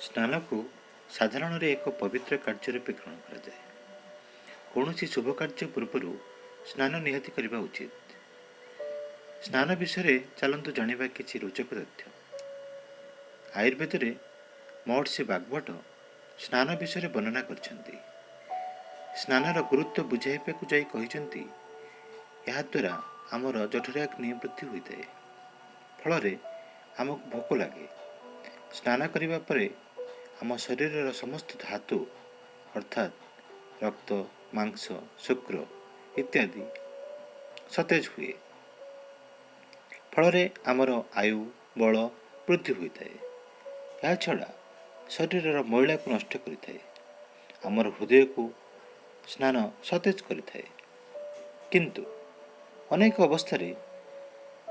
ସ୍ନାନକୁ ସାଧାରଣରେ ଏକ ପବିତ୍ର କାର୍ଯ୍ୟ ରୂପେ ଗ୍ରହଣ କରାଯାଏ। କୌଣସି ଶୁଭ କାର୍ଯ୍ୟ ପୂର୍ବରୁ ସ୍ନାନ ନିହାତି କରିବା ଉଚିତ। ସ୍ନାନ ବିଷୟରେ ଚାଲନ୍ତୁ ଜାଣିବା କିଛି ରୋଚକ ତଥ୍ୟ। ଆୟୁର୍ବେଦରେ ମହର୍ଷି ବାଗ୍ଭଟ୍ଟ ସ୍ନାନ ବିଷୟରେ ବର୍ଣ୍ଣନା କରିଛନ୍ତି। ସ୍ନାନର ଗୁରୁତ୍ୱ ବୁଝାଇବାକୁ ଯାଇ କହିଛନ୍ତି, ଏହାଦ୍ୱାରା ଆମର ଜଠରାଗ୍ନି ବୃଦ୍ଧି ହୋଇଥାଏ, ଫଳରେ ଆମକୁ ଭୋକ ଲାଗେ। ସ୍ନାନ କରିବା ପରେ ଆମ ଶରୀରର ସମସ୍ତ ଧାତୁ, ଅର୍ଥାତ୍ ରକ୍ତ, ମାଂସ, ଶୁକ୍ର ଇତ୍ୟାଦି ସତେଜ ହୁଏ। ଫଳରେ ଆମର ଆୟୁ, ବଳ ବୃଦ୍ଧି ହୋଇଥାଏ। ଏହାଛଡ଼ା ଶରୀରର ମଇଳାକୁ ନଷ୍ଟ କରିଥାଏ। ଆମର ହୃଦୟକୁ ସ୍ନାନ ସତେଜ କରିଥାଏ। କିନ୍ତୁ ଅନେକ ଅବସ୍ଥାରେ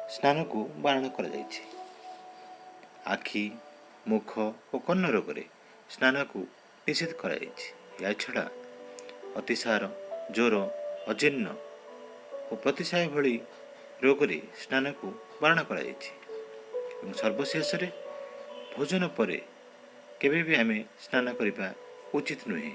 ସ୍ନାନକୁ ବାରଣ କରାଯାଇଛି। ଆଖି, ମୁଖ ଓ କର୍ଣ୍ଣ ରୋଗରେ ସ୍ନାନକୁ ନିଷେଧ କରାଯାଇଛି। ଏହାଛଡ଼ା ଅତିସାର, ଜ୍ୱର, ଅଜୀର୍ଣ୍ଣ ଓ ପ୍ରତିସାୟ ଭଳି ରୋଗରେ ସ୍ନାନକୁ ବାରଣ କରାଯାଇଛି ଏବଂ ସର୍ବଶେଷରେ ଭୋଜନ ପରେ କେବେ ବି ଆମେ ସ୍ନାନ କରିବା ଉଚିତ ନୁହେଁ।